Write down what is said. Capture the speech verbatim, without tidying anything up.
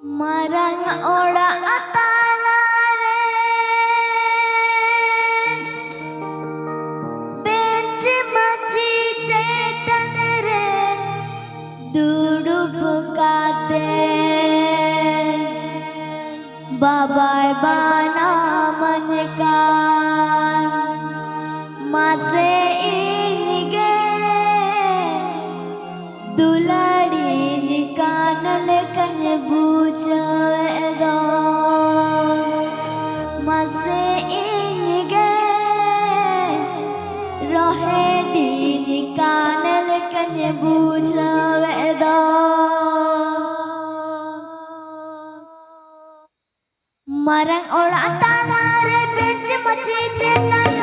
ᱢᱟᱨᱟᱝ ᱚᱲᱟᱜ ᱛᱟᱞᱟᱨᱮ ᱵᱮᱧᱪ ᱢᱟᱹᱪᱤ ᱪᱮᱛᱟᱱ ᱨᱮ ᱫᱩᱲᱩᱵ ᱠᱟᱛᱮ ᱵᱟᱵᱟᱭ ᱵᱟᱱᱟᱢᱟᱹᱧ ᱠᱟᱱ᱾ ᱢᱟᱥᱮ ᱤᱧ ᱜᱮ ᱫᱩᱞᱟᱹᱲᱤᱧ ᱠᱟᱱ ᱞᱮᱠᱟᱧ ᱵᱩᱡᱷᱟᱹᱣᱮᱫ ᱫᱚ᱾ ᱢᱟᱥᱮ ᱤᱧ ᱜᱮ ᱨᱚᱦᱮᱫᱤᱧ ᱠᱟᱱ ᱞᱮᱠᱟᱧ ᱵᱩᱡᱷᱟᱹᱣᱮᱫ ᱫᱚ᱾ ᱢᱟᱨᱟᱝ ᱚᱲᱟᱜ ᱛᱟᱞᱟᱨᱮ ᱵᱮᱧᱪ ᱢᱟᱹᱪᱤ ᱪᱮᱛᱟᱱ